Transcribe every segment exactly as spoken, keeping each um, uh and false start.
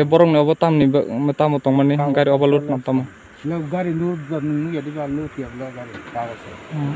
Borok ni obo tamni ba-, tamo tongmani gari overload no tamo. Lo gari load ba nung ya di ba load ya lo gari kagos. Hmm.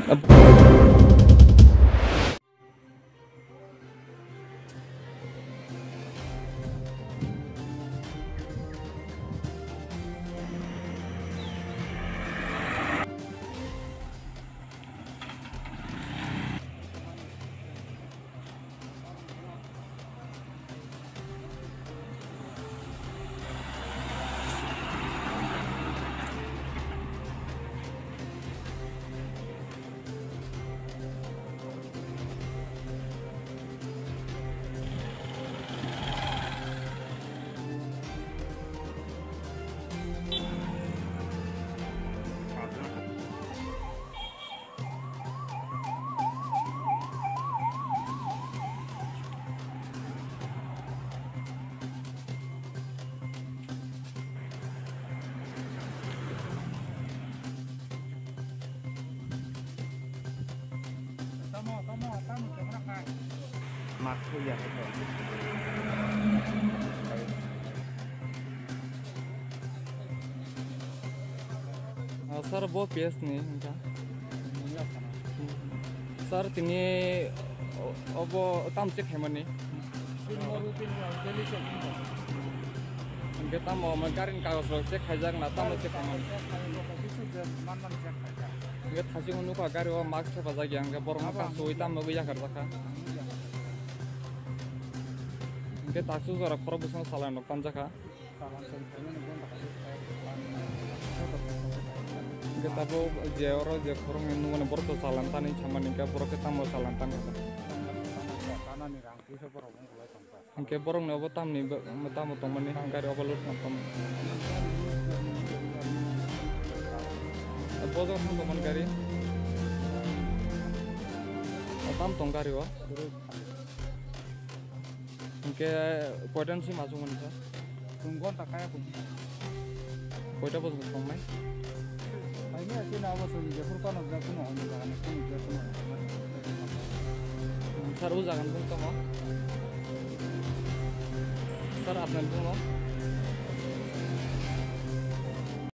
Ah, sir, bo P S ni wngkha. Sir, tini o-, obo tam check khaimani? Hingke tamo omo gari ni kagoj rok check khaijak na, tamo check khaimani? Hingke thaching nukha gari o mask thepajak ya, hingke borok no kasui tamo yakar jakha. Hingke taksuk jora khorok bwskango salai rok tanjakha. Hingke tabuk je oro je khoroknwi nukmani borok to chalan tanwi samani, hingke borok khe tamo chalan tangkha. Hingke borokni obo tamni bo-, tamo tongmani gari overload tong tong. Bojor tong tongmani gari. Tam tong gari o. Hingke koitan sima chumani sa? Chwng gonta kaya kung. Koita bojong tongnai? Kaini ati na abo chwng jephru kano ja kuno hwnwi jaga ni kuno ja kuno hwnwi jaga ni. Sir, o jaga ni bung tamo? Sir, apnai bung no?